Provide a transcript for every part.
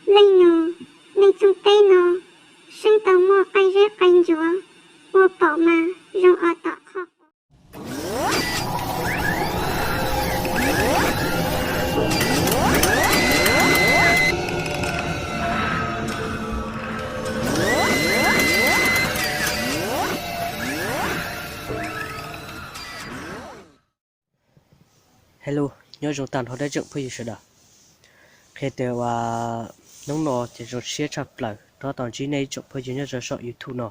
Leej nus, nej txooj teb no seeb tau muaj qaij zeb qaij ntsuav, ua paum mas zoo os tom qhov quav. Hello, nyob zoo tag nrho ib tsoom phooj ywg sawv daws. Qhia tias uas hnub no ces zoo siab tshaj plaws rov tau ntsib nej ib tsoom phooj ywg nyob rau saum YouTube no.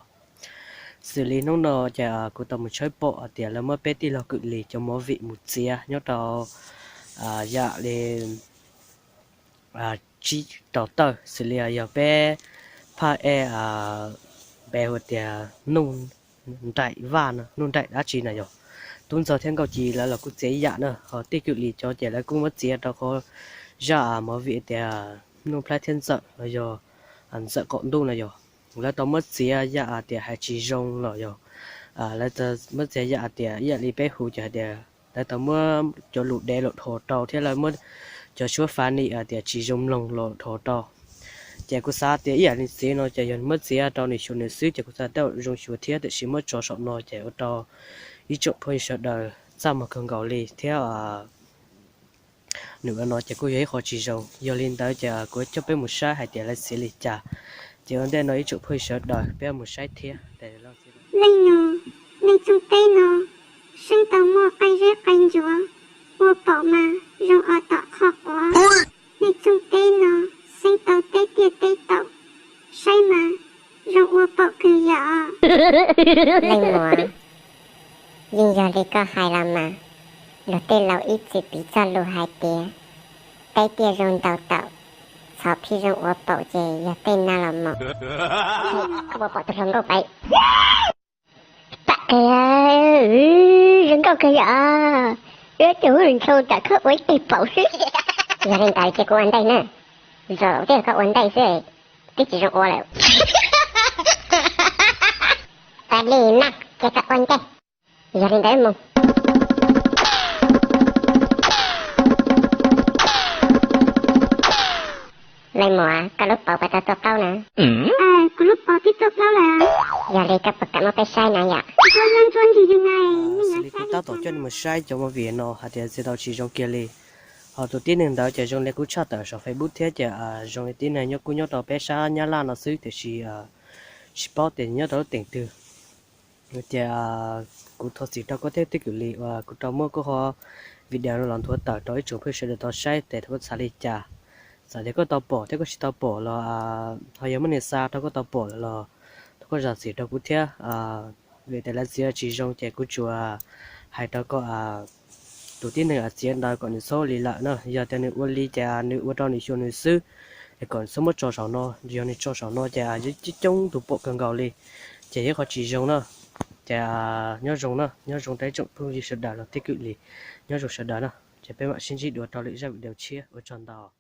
Xws li hnub no ces kuv tau mus tshawb pom hais tias lawv muab peb tij laug Kwm Lis cov movie mus txiav nyob rau yam li tsib rau tawm, xws li yog peb phaj ej npe hu tias Nuj Nraim Vaj no, Nuj Nraim dab tsi na yog. Tub Ntxawg thiab Nkauj Ci lawv los kuj txiav ib yam na, ho tij Kwm Lis cov ces lawv kuj muab txiav rau qhov zaj movie tias Nuj Nplhaib thiab Ntxawm los yog Ntxawm Qaum Ntuj no yog. Lawv tau muab txiav yam tias hais tsis zoo los yog lawv muab txiav yam tias ib yam li peb hu ces hais tias lawv tau muab cov lus dev los dhos rau thiab lawv muab cov suab funny tias tsis zoo mloog los dhos rau. Ces kuv xav tias ib yam li txiv no ces yog muab txiav rau nws xyuas nws xwb ces kuv xav tej zaum zoo xyuas thiab, tiam sis muab tso saum no ces ua rau ib tsoom phooj ywg sawv daws txaj muag kawg nkaus li thiab nws ua no ces kuj yog ib qho tsis zoo. Yog li ntawd ces kuv coj peb mus saib hais tias lawv txiav li cas. Ces ua ntej no ib tsoom phooj ywg sawv daws peb mus saib thiab. Leej nus, nej txooj teb no seeb tau muaj qaij zeb qaij ntsuav, ua paum mas zoo os tom qhov quav. Nej txooj teb no seeb tau teb tiaj teb taum, saib mas zoo ua paum kawg yam. Leej muam, yeej yog li koj hais los mas, luag tej laus ib txwm piv txoj lus hais tias teb tiaj zoo ntaus taum, txhov phij zoo ua paum ces yog tej no los mas. Ua paum tus hluas nkauj pais. Tam kawg, zoo nkauj kawg yom. Ib tug hwj ntsoo tam koj ua ib teg paum xwb. Yog li ntawd ces kuv ua ntej na. Zaum twg koj ua ntej xwb, twb tsis zoo ua lawm. Ua li na, ces koj ua ntej. Yog li ntawd mus. Leej muam, koj lub paus puas tau tuaj plaub na? Kuv lub paus twb tuaj plaub lawm. Yog li koj puas kam muab peb saib na yom? Xws li kuv tab tom coj nej mus saib cov movie no hais tias txiav tau tsis zoo kiag li. Ho tus tib neeg ntawd ces zoo li kuj tshaj tawm saum Facebook thiab ces zoo li tib neeg nyob kuj nyob rau peb sab Nyab Laj no xwb tiam sis tsis paub tias nyob rau lub teem twg. Ces kuv thov txim rau koj thiab tij Kwm Lis uas kuv tau muab koj qhov video no los nthuav tawm rau ib tsoom phooj ywg sawv daws tau saib ces thov koj txhawb li cas. Txawm tias koj tau pom thiab koj tsis tau pom los ho yog muaj neeg xa rau koj tau pom lawm los thov koj zam txim rau kuv thiab. Vim tias lawv txiav tsis zoo ces kuv tsuas hais rau koj, tus tib neeg txiav ntawd kom nws txhob li lawm na. Yog tias nws ua li ces nws ua rau nws xyuas nws xwb, es kom nws txhob muab tso saum no. Yog nws tso saum no ces coob coob tus pom kawg nkaus li, ces yog qhov tsis zoo na. Ces nyob zoo na, nyob zoo rau ib tsoom phooj ywg sawv daws los tij Kwm Lis, nyob zoo sawv daws na. Ces peb mam sib ntsib dua rau lwm zaj video tshiab, ua tsaug ntau.